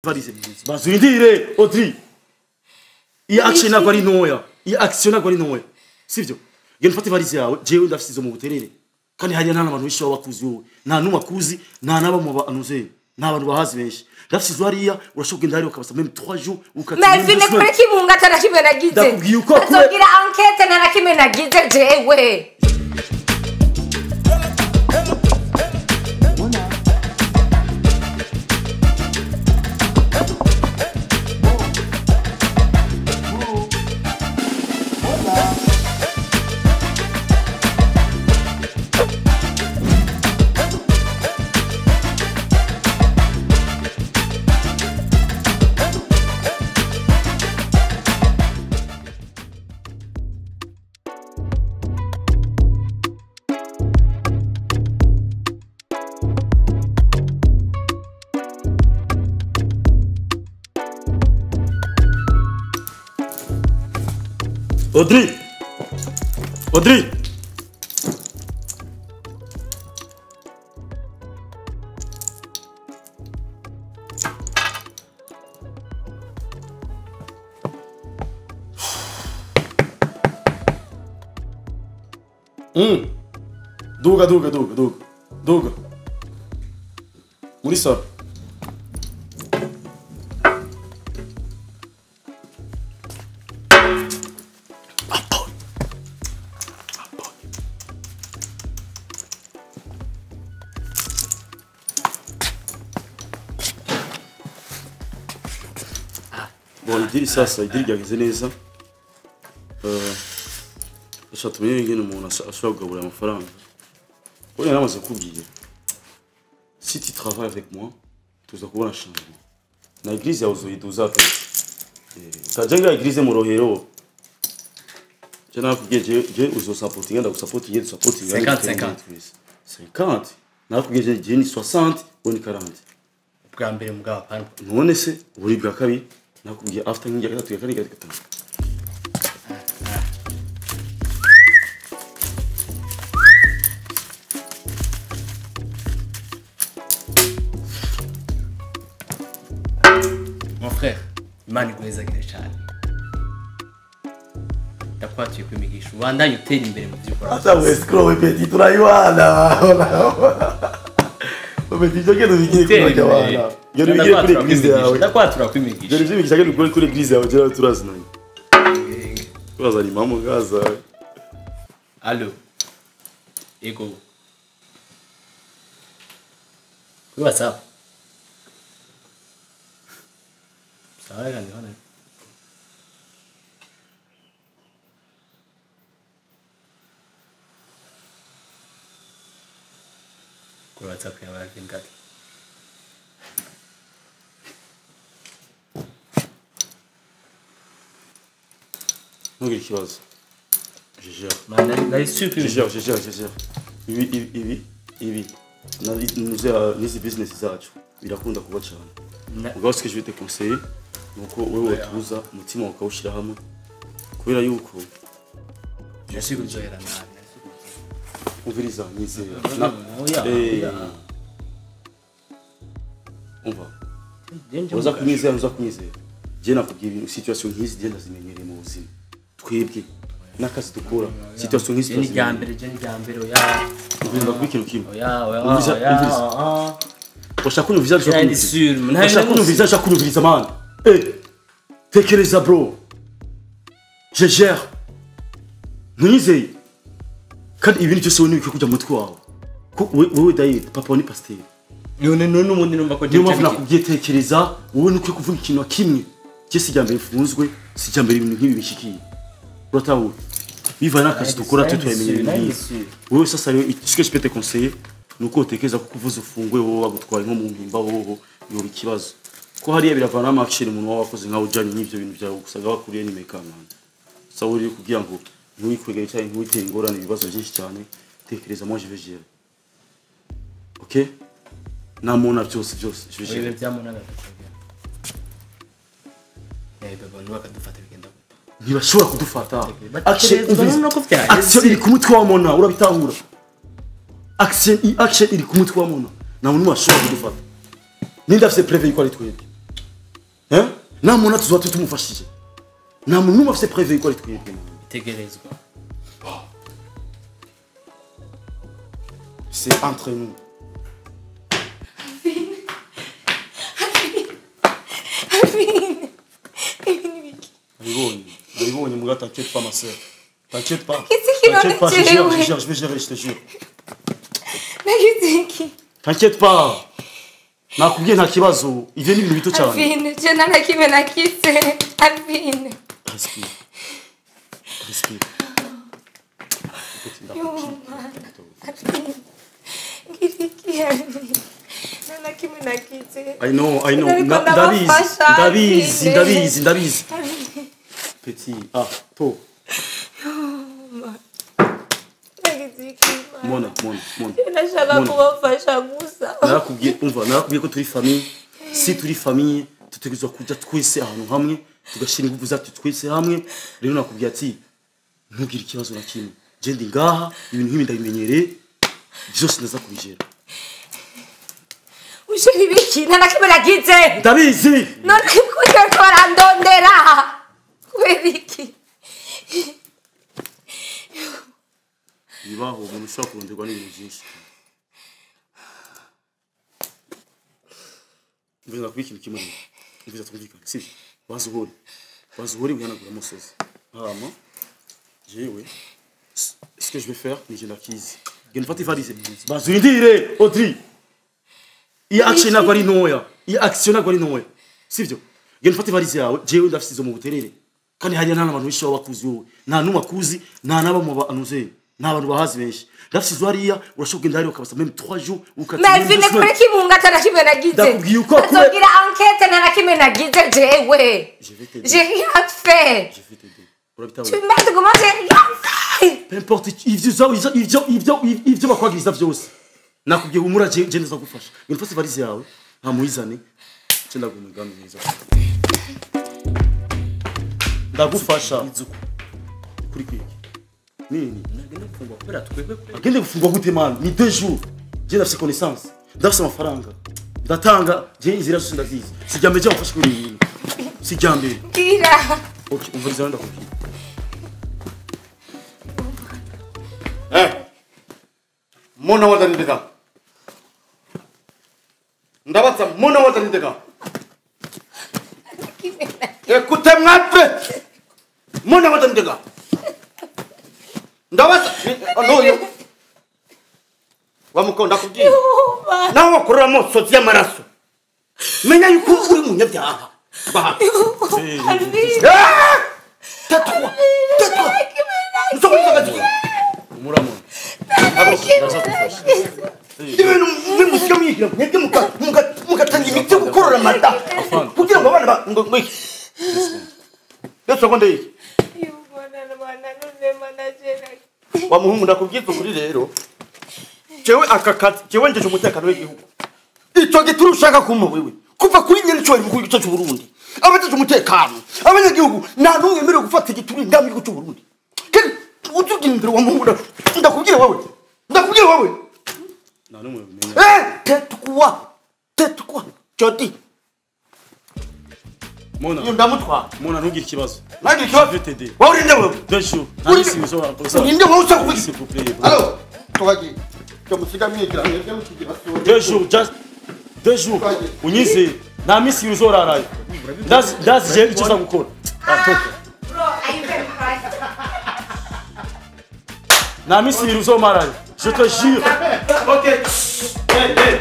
Valise. Bazurindire Audrey. Iyi action ntabwo ari ntoya. Iyi action ntabwo ari ntoya. Sivyo? Genda ufate valise yawe, jewe ndafise izo mu buterere. Kandi hariya nta n'abantu benshi baba bakuzi wowe. Nta n'umwe akuzi, nta n'abo mu bantu nta bantu bahazi benshi. Ndafise izo hariya, urashobora kugenda hariya ukabasa même 3 jours ukati. Melvin kuri kibunga atana kimwe nagize. Ndakubwiye uko Azogira enquête nta na kimwe nagize jewe. Audrey! Audrey! Duga, duga, duga, duga. Duga. Muri salo. Bon, idiri sasa, idiri ryageze neza. Gusa tumenye ingene umuntu ashobora kugabura amafaranga. Oya namaze kukubwira. Si tu travailles avec moi, tuza kubona changement. Na église yawe uzoyiduza pe. Utajenga église mu Rohero. Je nakubwiye je uzosapotinga ndagusapotinga dusapotinga 50 50. 50. Nakubwiye je ni 60 we ni 40. Bwa mbere mugabo hano. None se buri bwa kabiri nakubwiye after nk'ijya gatatu ya kane ya gatanu. Mon frère, Imana iguhezagire cyane. Ndakwatuye kwimigisha ubandanye utera imbere mu byo ukora. Ata wescrow petit turayibana. Petit cyo gendo bigire kuri jabana. Gendo bigire kuri église yawe. Ndakwatura kwimigisha. Gendo bigire gendo kuri église yawe jya turazinanye. Turazani mama gaza. Allo. Ego. Kuri WhatsApp. Sawa reka ndibone. Kuri WhatsApp yawe Alvin Gadi. Ntugire ikibazo. Je gère. Nari surpris. Je gère, je gère, je gère. Ibi ibi ibi. N'izi business zacu birakunda kuba cyane. Ubwo ce que je vais te conseiller nuko wewe watuza umutima ukawushira hamwe kubera yuko Nasi kuzohera nabi. Umviriza nizera. Umva. Uza kunyizera uza kunyizera. Je nakubwiye ibintu situation nk'izi je ndazimenyereye mu buzima. Twebwe n'akazi dukora situation nk'izi ni rya mbere je ni rya mbere oya. Umviriza kuri ikintu kimwe. Oya oya oya. Ushaka kunyumviriza ushaka kunyumviriza. Ushaka kunyumviriza ushaka kunyumviriza man. Eh. Tekereza bro. Je gère. Ntunyizeye. Kandi ibintu byose wowe ntibikwiye kujya mu mutwe wawe. Ko wewe dayi papa ni pasteur. None none ubundi numva ko niyo mpamvu nakubwiye tekereza wowe ntukwiye kuvuga ikintu na kimwe. Je si mbere mfunzwe, si mbere ibintu nk'ibi bishikiye. Uratahura. Biva n'akazi dukora twe turemenye ibintu nk'ibi. Wowe sasa rero ce que je peux te conseiller nuko utekereza ko kuvuza ufungwe wowe bagutwaye nko mu mpimba wowe yoba ikibazo. Ko hariya biravana n'amakishiri umuntu waba wakoze nkawe ujanye n'ivyo bintu byawe gusaga bakuriye ni mekamana. Sawa uri kugira ngo ntuyikwegere cyane ntuyitere ingorane ibibazo byinshi cyane tekereza moi je vais gérer. OK? Namona byose byose je vais gérer. Ibi byamona ndakubwira. Yego abantu bakadufata bigenda gute? Ntibashobora kudufata. Action iri ku mutwe wa Mona urabitahura. Action iri ku mutwe wa Mona. Nta muntu ashobora kudufata. Ninde afise preve yuko ari twebwe? Nta muntu tuzoba tumufashije. Nta muntu n'umwe afise preuve yuko ari twebwe. Bitegerezwa. C'est entre nous. Alivone, mon gars, t'inquiète pas, ma soeur. T'inquiète pas. T'inquiète pas, je gère, je vais gérer, je te jure. T'inquiète pas. Nakubwiye nta kibazo. Ivyo ni ibintu bito cyane. Alvin, je nta na kimwe nakize. Alvin. Respire. Respire. Alvin. Ngiriki Alvin. Nta na kimwe nakize. I know, I know. Ndabizi, ndabizi. Petit, ah, to. Mona. Nashaka kubafasha gusa. Narakubwiye, umva, narakubwiye ko turi famille. Si turi famille, tutegerezwa kuja twese ahantu hamwe, tugashira ingufu zacu twese hamwe. Rero nakubwiye ati ntugire ikibazo na kimwe. Je ndi ngaha, ibintu nk'ibi ndabimenyereye, byose ndaza kubijera. Uje ibiki? Nta na kimwe nagize. Ndabizi. None kuko barandondera. Kubera iki? Bibaho umuntu ushobora kuronderwa n'ibintu byinshi. Mvuze nakubwiye ikintu kimwe. Mvuze twumvikane, sibyo? Banza uhore wihanagura amosozi. Hama jewe ce que je vais faire ni je ndakizi. Genda ufate ivalise. Banza urindire Audrey. Iyi action ntabwo ari ntoya. Iyi action ntabwo ari ntoya. Sibyo? Genda ufate ivalise yawe, jewe ndafise izo mu buterere. Kandi hariya nta n'abantu benshi baba bakuzi wowe. Nta n'umwe akuzi, nta n'aba mu bantu nta bantu bahazi benshi. Ndafise izo hariya, urashobora kugenda hariya ukabasa même 3 jours ukatira. Melvin, kure kibunga ata na kimwe nagize. Ndakubwiye uko kure. Nzogira enquête nta na kimwe nagize jewe. J'ai rien fait. Je vais t'aider. Urabitahura. Tu m'aides comment j'ai rien fait. Peu importe ivyo bakwagiriza vyose. Nakubwiye humura je ndaza gufasha. Ngenda ufate valise yawe, ntamuyizane. Je ndaguha umugambi mwiza. Ndagufasha. Kuri kwiki. Nini? Nagende gufungwa kubera twebwe. Agende gufungwa gute man? Ni 2 jours. Je ndafise connaissance. Ndafise amafaranga. Ndatanga, je inzira zose ndazizi. Sijya mbere mfashe kuri ibintu. Sijya mbere. Mbwira. Okay, umva ndakubwira. Mona wazanindeka. Ndabatsa mona wazanindeka. Écoutez-moi près. Mona wazanindeka. Ndabatsa no yo. Wamukonda kubwira. Nawe wakorera amosozi y'amaraso. Menya yuko uri umunyabyaha. Baha. Tais-toi. Tais-toi. Umuramona. Ibintu bimushyira mwigira mwebwe mugatanga imiti yo gukorora amata kugira ngo abana ngo iki seconde iki wa muhungu ndakubwiza ukuri rero jewe aka kazi jewe njeje umutekano w'igihugu ico gituru ushaka kumpa wewe kuva kuri nyene ico mukuru w'igihugu cy'u Burundi abajeje umutekano abanyagihugu nta n'umwe wemerewe gufata igituru indami y'igihugu cy'u Burundi kandi utugira imbere wa muhungu ndakubwira wewe ndakubwira wewe nta n'umwe ubimenya. Tais-toi. Tais-toi. Jody. Mona. Iyo ndamutwara. Mona ntugire ikibazo. Ntugire ikibazo. Je vais t'aider. Wowe urinde wewe. 2 jours. Nta minsi uzora. Urinde wowe ushaka kuvuga. S'il vous plaît. Allo. Tubagiye. Cyo musiga mwigira mwebwe mukigira sura. 2 jours just 2 jours. Unyize. Nta minsi uzorarayo. Ndazi je icyo uza gukora. Atoka. Bro, are you very cry? Nta minsi uzomarayo. Je te jure. Okay. Hey, hey.